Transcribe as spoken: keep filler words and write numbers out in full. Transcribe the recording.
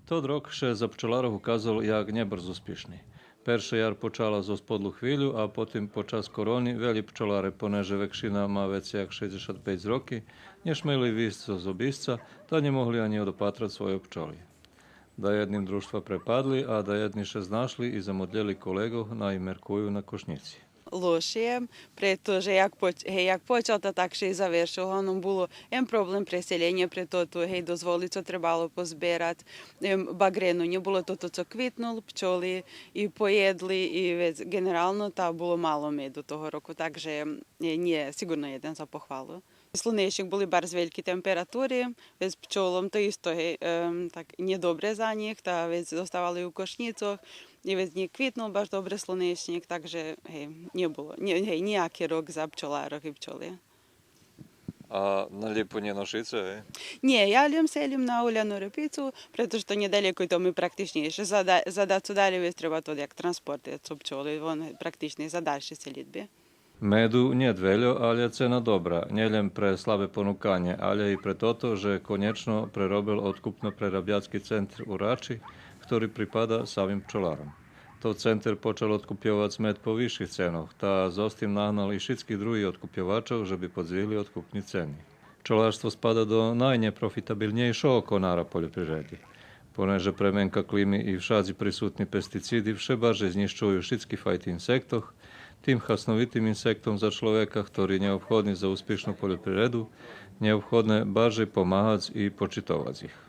Тот рок ше за пчоларох указал як нєбарз успишни. Перша яр почала зоз подлу хвилю, а потим под час корони велї пчоларе, понеже векшина ма вецей як шейдзешат пейц роки, нє шмели висц зоз обисца, та нє могли анї одопатрац свойо пчоли. Даєдни дружтва препадли, а даєдни ше знашли и замодлєли колеґох най меркую на кошнїци. Лоше, прето же як поч-, гей, як почал, та так ше и завершил. Углавном було, ем, проблем преселєнє, прето ту, гей, дозволи цо требало позберац, ем, багрено нє було, тото цо квитнул, пчоли и поєдли, и вец ґенерално та було мало меду того року, так же, е, нє, сиґурно єден за похвалу. Слунечнїк були барз вельки температури, вец пчолом то исто, гей, ем, так нєдобре за нїх, та вец зоставали у кошнїцох, и вец нє квитнул баш добре слунечнїк, так же, гей, нє було, нє, гей, нїяки рок за пчоларох и пчоли. А на лїпу нє ношице, гей? Нє, я лєм селїм на уляну репицу, прето же то нєдалеко и то ми практичнєйше. За да-, за дацо далєй вец треба то як транспорт, цо пчоли, вон практични за дальши селїдби. Меду нєт вельо, алє цена добра, нє лєм пре слабе понуканє, алє и пре тото же конєчно преробел откупно-прерабяцки центер у Рачи, хтори припада самим пчоларом. Тот центер почал откупйовац мед по висших ценох, та зоз тим нагнал и шицких других откупйовачох же би подзвигли откупни цени. Пчоларство спада до найнєпрофитабилнєйшого конара польопривреди. Понеже пременка клими и вшадзи присутни пестициди вше баржей знїщую шицки файти инсектох, тим хасновитим инсектом за чловека, хтори нєобходни за успишну польопривреду, нєобходне баржей помагац и почитовац их.